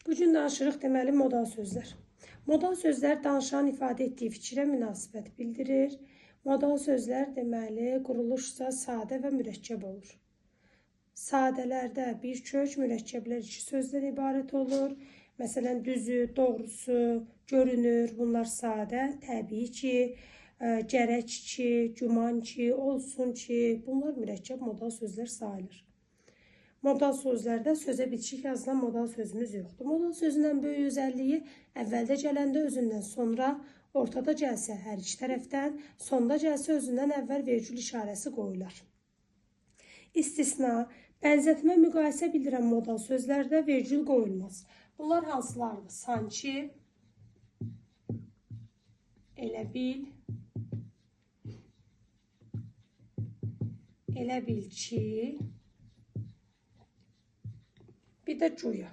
Bu gün danışırıq deməli modal sözlər. Modal sözlər danışanın ifadə etdiyi fikrə münasibət bildirir. Modal sözlər deməli quruluşsa sadə və mürəkkəb olur. Sadələrdə bir kök, mürəkkəblər iki sözdən ibarət olur. Məsələn, düzü, doğrusu, görünür, bunlar sadə, təbii ki, gərək ki, güman ki, olsun ki, bunlar mürəkkəb modal sözlər sayılır. Modal sözlərdə sözə bitişik yazılan modal sözümüz yoxdur. Modal sözünün ən böyük özəlliyi əvvəldə gələndə özündən sonra, ortada gəlsə hər iki tərəfdən, sonda gəlsə özündən əvvəl vergül işarəsi qoyular. İstisna, bənzətmə, müqayisə bildirən modal sözlərdə vergül qoyulmaz. Bunlar hansılardır? Sanki, elə bil, elə bil ki, bir də güya.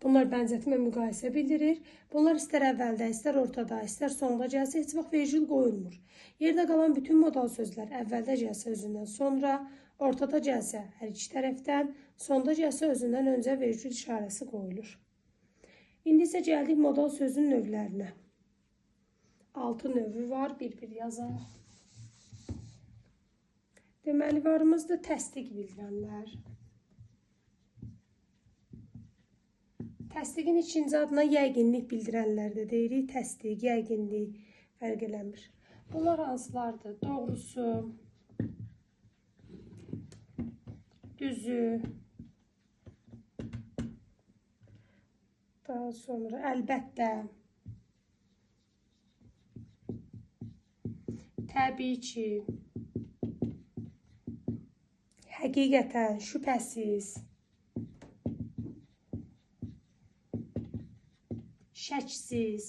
Bunlar bənzətmə, müqayisə bildirir. Bunlar istər əvvəldə, istər ortada, istər sonda gəlsə heç vaxt vergül qoyulmur. Yerdə qalan bütün modal sözlər əvvəldə gəlsə özündən sonra, ortada gəlsə hər iki tərəfdən, sonda gəlsə özündən öncə vergül işarəsi qoyulur. İndi isə gəldik modal sözün növlərinə. 6 növü var, bir-bir yazaq. Deməli, varımızda təsdiq bildirənlər. Təsdiqin ikinci adına yəqinlik bildirənlər də deyirik. Təsdiq, yəqinlik fərq eləmir. Bunlar hansılardır? Doğrusu, düzü, daha sonra əlbəttə, təbii ki, həqiqətən, şübhəsiz, şəksiz,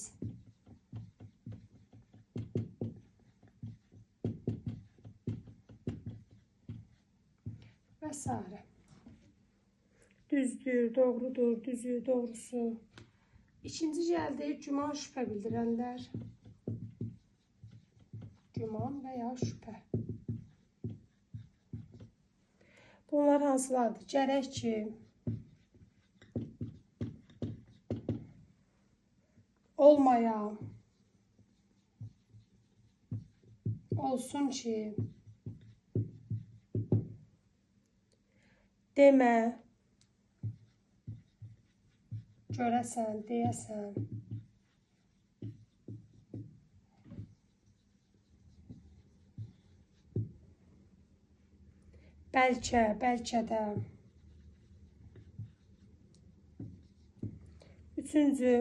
və s. Düzdür, doğrudur, düzü, doğrusu. İkinci gəldi güman, şübhə bildirənlər. Güman və ya şübhə. Bunlar hansılardır? Gərək ki, olmaya, olsun ki, demə, görəsən, deyəsən, bəlkə, bəlkə də. Üçüncü,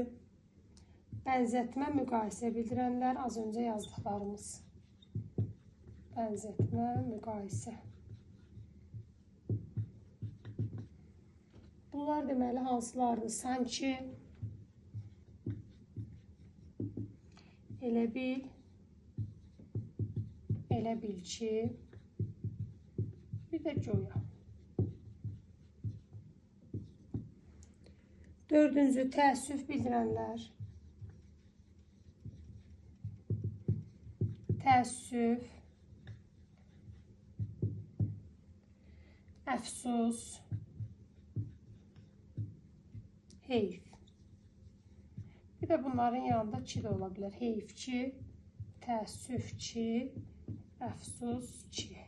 bənzətmə, müqayisə bildirənlər, az öncə yazdıqlarımız. Bənzətmə, müqayisə. Bunlar deməli hansılardır? Sanki, elə bil, elə bil ki, bir də güya. Dördüncü, təəssüf bildirənlər. Təəssüf, əfsus, heyf. Bir də bunların yanında ki də ola bilər. Heyf ki, təəssüf ki, əfsus ki.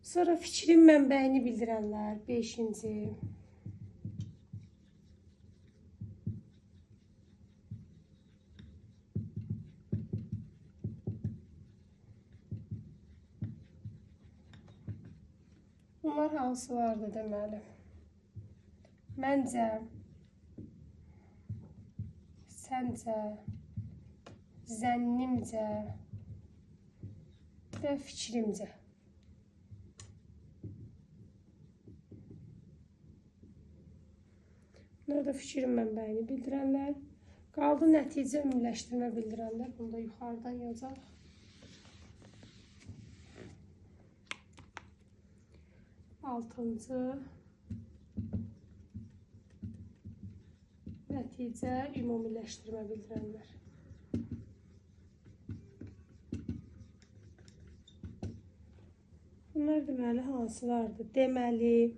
Sonra fikrin mənbəyini bildirənlər. Beşinci. Bunlar hansılardır deməli? Məncə, səncə, zənnimcə və fikrimcə. Bunlar da fikrin mənbəyini bildirənlər. Qaldı nəticə ümumiləşdirmə bildirənlər. Bunu da yuxarıdan yazaq. Altıncı, nəticə ümumiləşdirmə bildirənlər. Bunlar Bunlar deməli hansılardır? Deməli,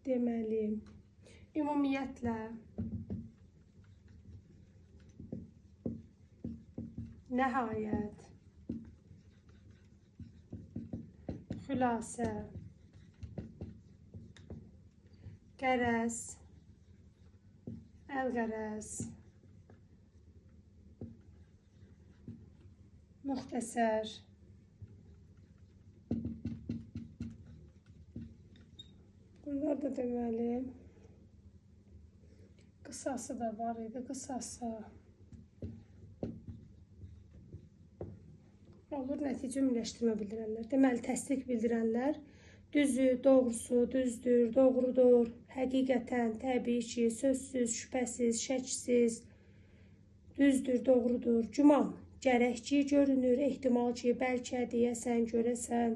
deməli, ümumiyyətlə, nəhayət, xülasə, qərəz, əlqərəz, müxtəsər, bunlar da deməli, qısası da var idi, qısası olur, nəticə ümumiləşdirmə bildirənlər. Deməli, təsdiq bildirənlər düzü, doğrusu, düzdür, doğrudur, həqiqətən, təbii ki, sözsüz, şübhəsiz, şəksiz, düzdür, doğrudur, güman, gərək ki, görünür, ehtimal ki, bəlkə, deyəsən, görəsən,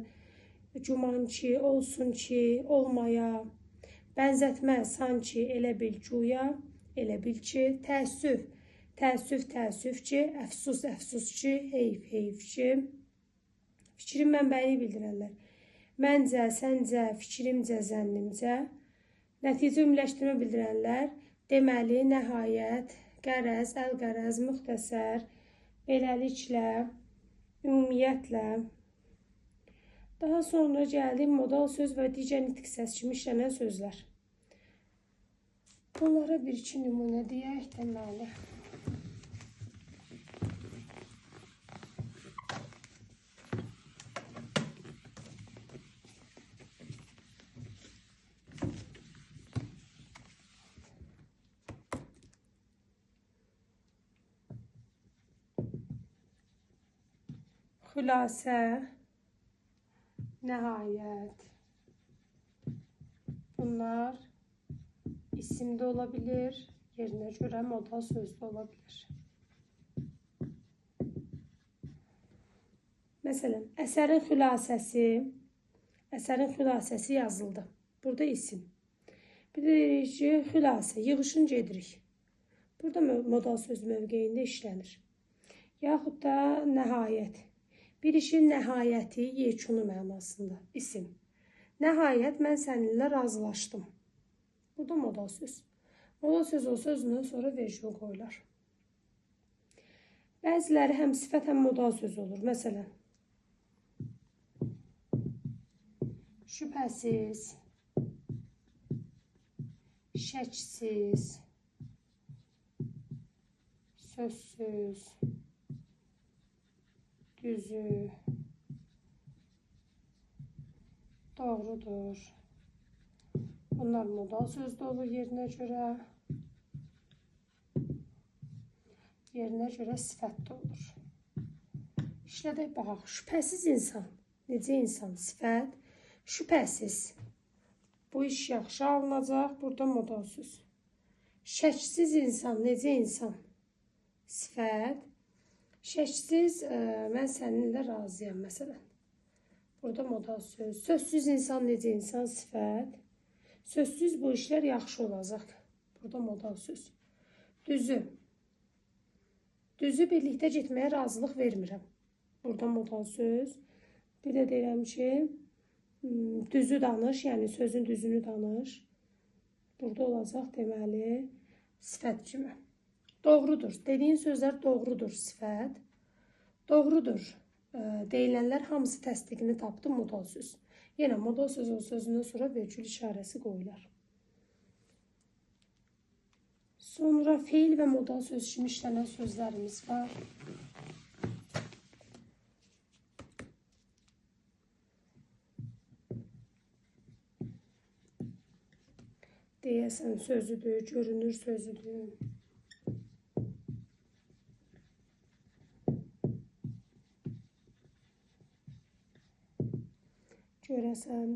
güman ki, olsun ki, olmaya, bənzətmə, sanki, elə bil, güya, elə bil ki, təəssüf, təəssüf, təəssüf ki, əfsus, əfsus ki, heyf, heyf ki, fikrin mənbəyini bildirənlər. Məncə, səncə, fikrimcə, zənnimcə, nəticə ümumiləşdirmə bildirənlər, deməli, nəhayət, qərəz, əlqərəz, müxtəsər, beləliklə, ümumiyyətlə. Daha sonra gəldik modal söz və digər nitq səs kimi işlənən sözlər. Bunlara bir-iki nümunə deyək, deməli. Xülasə, nəhayət. Bunlar isimdə ola bilir, yerinə görə modal sözdə ola bilir. Məsələn, əsərin xülasəsi yazıldı. Burada isim. Bir də deyirik ki, xülasə, yığışın gedirik. Burada modal söz mövqeyində işlənir. Yaxud da nəhayət. Bir işin nəhayəti, yekunu mənasında isim. Nəhayət, mən səninlə razılaşdım. Burada modal söz. Modal söz olsa özündən sonra vergül qoyular. Bəziləri həm sifət, həm modal söz olur. Məsələn, şübhəsiz, şəksiz, sözsüz, düzü, doğrudur. Bunlar modal sözdə olur yerinə görə. Yerinə görə sifət də olur. İşlədək baxaq. Şübhəsiz insan. Necə insan? Sifət. Şübhəsiz. Bu iş yaxşı alınacaq. Burada modal söz. Şəksiz insan. Necə insan? Sifət. Şəksiz, mən səninlə razıyam, məsələn. Burada modal söz. Sözsüz insan necə insan? Sifət. Sözsüz bu işlər yaxşı olacaq. Burada modal söz. Düzü. Düzü birlikdə getməyə razılıq vermirəm. Burada modal söz. Bir də deyirəm ki, düzü danış, yəni sözün düzünü danış. Burada olacaq deməli sifət kimi. Doğrudur. Dediyin sözlər doğrudur sifət. Doğrudur. Deyilənlər hamısı təsdiqini tapdı modal söz. Yenə modal söz o sözündən sonra vergül işarəsi qoyular. Sonra feil və modal söz kimi işlənən sözlərimiz var. Deyəsən sözüdür, görünür sözüdür. Görəsən.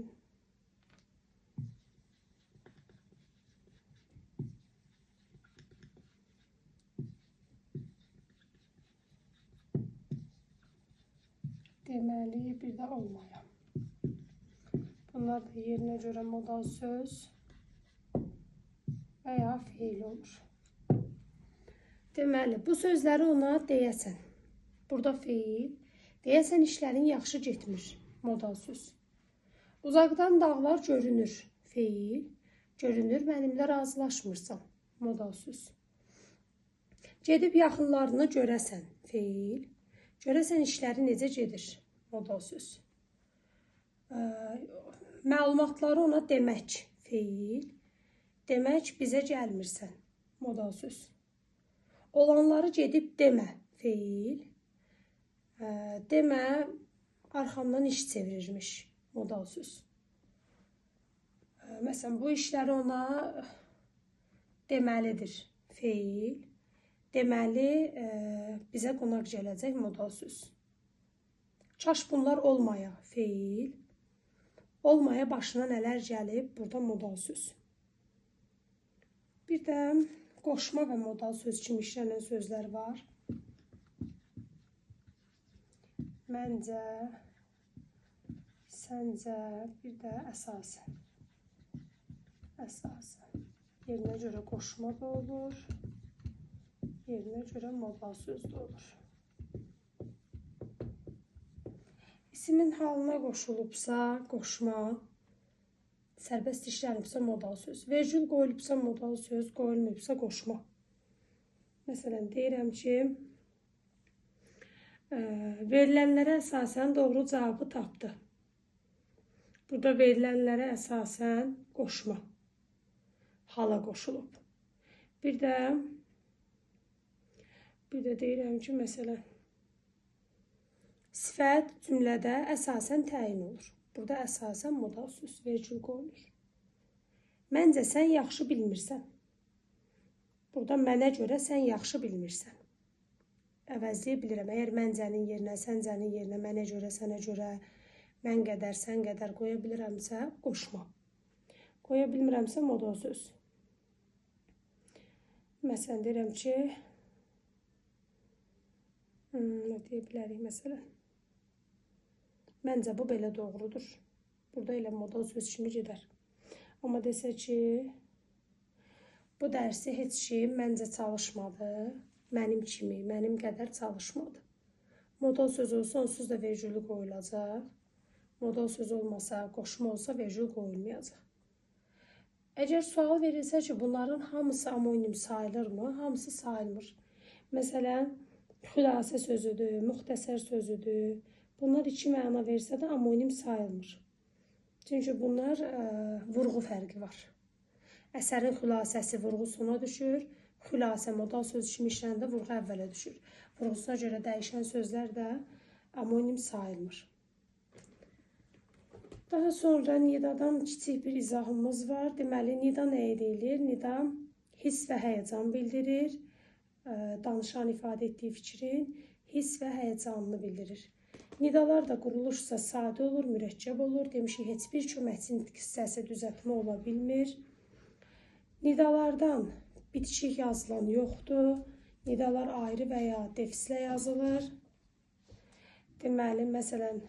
Deməli, bir də olmaya. Bunlar da yerinə görə modal söz və ya feil olur. Deməli, bu sözləri ona deyəsən. Burada feil. Deyəsən işlərin yaxşı getmir. Modal söz. Uzaqdan dağlar görünür. Feil. Görünür, mənimlə razılaşmırsan. Modal söz. Gedib yaxınlarını görəsən. Feil. Görəsən işləri necə gedir? Modal söz. Məlumatları ona demək. Feil. Demək bizə gəlmirsən. Modal söz. Olanları gedib demə. Feil. Demə arxamdan iş çevirirmiş. Modal söz. Məsələn, bu işləri ona deməlidir. Feil. Deməli, bizə qonaq gələcək. Modal söz. Kaş bunlar olmaya. Feil. Olmaya başına nələr gəlib? Burada modal söz. Bir də qoşma və modal söz kimi işlənən sözlər var. Məncə, səncə, bir də əsasən. Əsasən. Yerinə görə qoşma da olur, yerinə görə modal söz də olur. İsimin halına qoşulubsa qoşma, sərbəst işlənibsə modal söz, vergül qoyulubsa modal söz, qoyulmayıbsa qoşma. Məsələn, deyirəm ki, verilənlərə əsasən doğru cavabı tapdı. Burada verilənlərə əsasən qoşma, hala qoşulub. Bir də deyirəm ki, məsələn, sifət cümlədə əsasən təyin olur. Burada əsasən modal söz, vergül qoyulur. Məncə sən yaxşı bilmirsən. Burada mənə görə sən yaxşı bilmirsən. Əvəzləyə bilirəm. Əgər məncənin yerinə, səncənin yerinə, mənə görə, sənə görə, mən qədər, sən qədər qoya bilirəmsə, qoşma. Qoya bilmirəmsə, modal söz. Məsələn, deyirəm ki, nə deyə bilərik məsələn? Məncə bu belə doğrudur. Burada elə modal söz kimi gedər. Amma desə ki, bu dərsi heç kim məncə çalışmadı. Mənim kimi, mənim qədər çalışmadı. Modal söz olsa onsuz da vergülü qoyulacaq. Modal söz olmasa, qoşma olsa vergül qoyulmayacaq. Əgər sual verilsə ki, bunların hamısı amonim sayılırmı? Hamısı sayılmır. Məsələn, xülasə sözüdür, müxtəsər sözüdür. Bunlar iki məna versə də amonim sayılmır. Çünki bunlar vurğu fərqi var. Əsərin xülasəsi vurğu sona düşür. Xülasə modal söz kimi işləndə vurğu əvvələ düşür. Vurğusuna görə dəyişən sözlər də amonim sayılmır. Daha sonra nidadan kiçik bir izahımız var. Deməli, nida nəyə deyilir? Nida hiss və həyəcan bildirir. Danışan ifadə etdiyi fikrin hiss və həyəcanını bildirir. Nidalar da quruluşsa sadə olur, mürəkkəb olur. Demişik, heç bir köməkçi nitq hissəsi düzəltmə ola bilmir. Nidalardan bitişik yazılan yoxdur. Nidalar ayrı və ya defislə yazılır. Deməli, məsələn,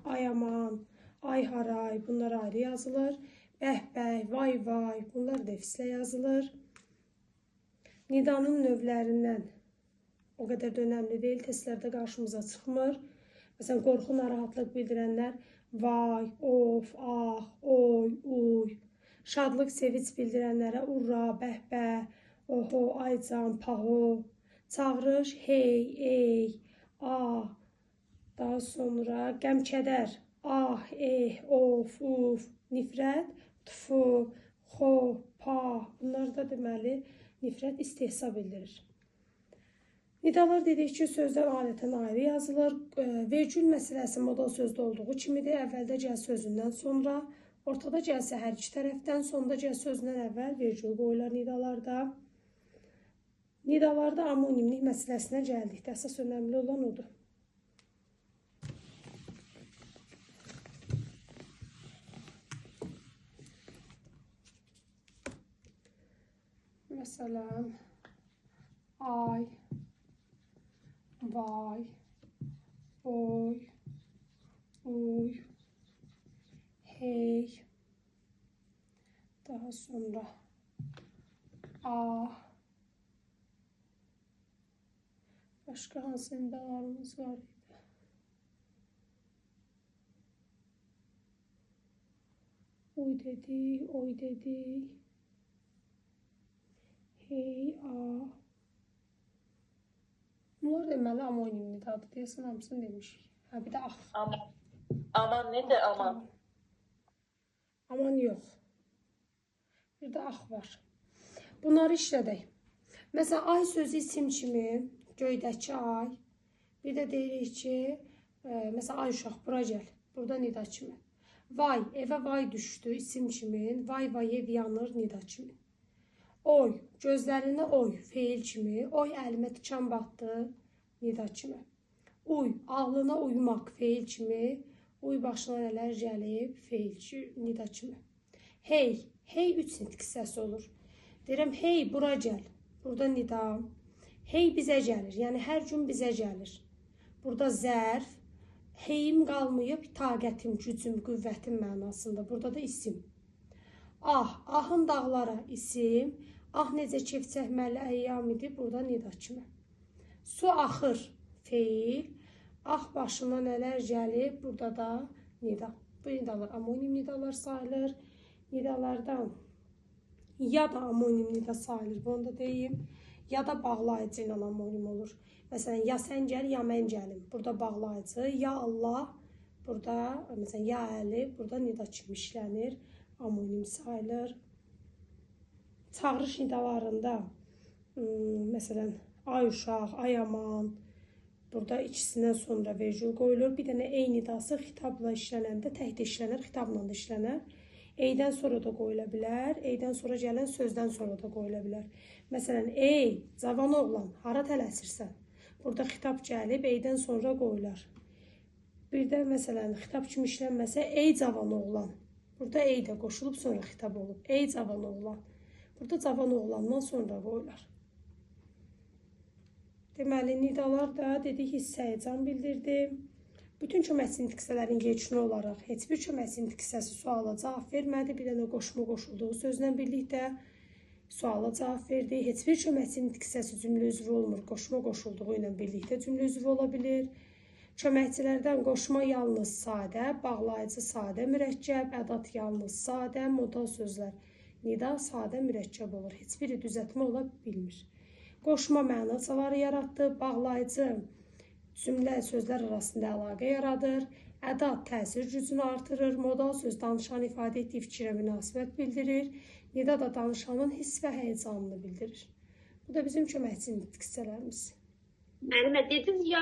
ay aman, ay haray, bunlar ayrı yazılır. Bəh bəh, vay vay, bunlar defislə yazılır. Nidanın növlərindən o qədər də önəmli deyil, testlərdə qarşımıza çıxmır. Məsələn, qorxu, narahatlıq bildirənlər vay, of, ah, oy, uy. Şadlıq, sevinç bildirənlərə urra, bəh bəh, oho, aycan, paho. Çağırış, hey, ey, ah. Daha sonra qəm-kədər, ah, eh, of, uf, nifrət, tfu, xo, pa. Bunlar da deməli, nifrət istehza bildirir. Nidalar dedik ki, sözlər adətən ayrı yazılır. Vergül məsələsi modal sözdə olduğu kimidir. Əvvəldə gəl sözündən sonra, ortada gəlsə hər iki tərəfdən, sonda gəl sözündən əvvəl vergül qoyular nidalarda. Nidalarda amonimlik məsələsinə gəldikdə əsas önəmli olan odur. Məsələn, ay, vay, oy, uy, hey, daha sonra a, Başqa hansı nidalarımız var idi? Uy dedik, oy dedik. Hey, a. Bunlar deməli amonim nidadır. Deyəsən hamısını demişik. Hə, bir də ax. Aman. Aman nedir aman? Aman yox. Bir də ax var. Bunları işlədək. Məsələn, ay sözü isim kimi, göydəki ay. Bir də deyirik ki, məsələn, ay uşaq, bura gəl. Burada nida kimi. Vay, evə vay düşdü isim kimi. Vay, vay, ev yanır nida kimi. Oy, gözlərinə oy, feil kimi. Oy, əlimə tikan batdı, nida kimi. Uy, ağlına uymaq, feil kimi. Uy, başına nələr gəlib, feil kimi, nida kimi. Hey, hey üç nitq hissəsi olur. Deyirəm, hey, bura gəl. Burada nida. Hey bizə gəlir, yəni hər gün bizə gəlir. Burada zərf, heyim qalmayıb, taqətim, gücüm, qüvvətim mənasında. Burada da isim. Ah, ahın dağlara isim. Ah, necə kef çəkməli əyyam idi, burada nida kimi. Su axır, feil. Ah, başına nələr gəlib, burada da nida. Bu nidalar amonim nidalar sayılır. Nidalardan ya da amonim nida sayılır, bunu da deyim. Ya da bağlayıcı ilə amonim olur. Məsələn, ya sən gəl, ya mən gəlim. Burada bağlayıcı, ya Allah, burada məsələn, ya Əli, burada nida kimi işlənir, amonim sayılır. Çağırış nidalarında, məsələn, ay uşaq, ay aman, burada ikisindən sonra vergül qoyulur. Bir dənə ey nidası xitabla işlənəndə tək də işlənər, xitabla da işlənər. Eydən sonra da qoyula bilər, eydən sonra gələn sözdən sonra da qoyula bilər. Məsələn, ey cavan oğlan, hara tələsirsən? Burada xitab gəlib, eydən sonra qoyular. Bir də məsələn, xitab kimi işlənməsə, ey cavan oğlan. Burada ey də qoşulub, sonra xitab olub. Ey cavan oğlan. Burada cavan oğlandan sonra qoyular. Deməli, nidalar da dedik, hiss həyəcan bildirdi. Bütün köməkçi nitq hissələrin yekunu olaraq heç bir köməkçi nitq hissəsi suala cavab vermədi. Bir dənə qoşma qoşulduğu sözlə birlikdə suala cavab verdi. Heç bir köməkçi nitq hissəsi cümlə üzvü olmur. Qoşma qoşulduğu ilə birlikdə cümlə üzvü ola bilir. Köməkçilərdən qoşma yalnız sadə, bağlayıcı sadə mürəkkəb, ədat yalnız sadə, modal sözlər nida sadə mürəkkəb olur. Heç biri düzəltmə ola bilmir. Qoşma mənaları yaratdı, bağlayıcı cümlə sözlər arasında əlaqə yaradır, ədat təsir gücünü artırır, modal söz danışan ifadə etdiyi fikrə münasibət bildirir, nida da danışanın hiss və həyəcanını bildirir. Bu da bizim köməkçi nitq hissələrimiz. Müəllimə dediniz ya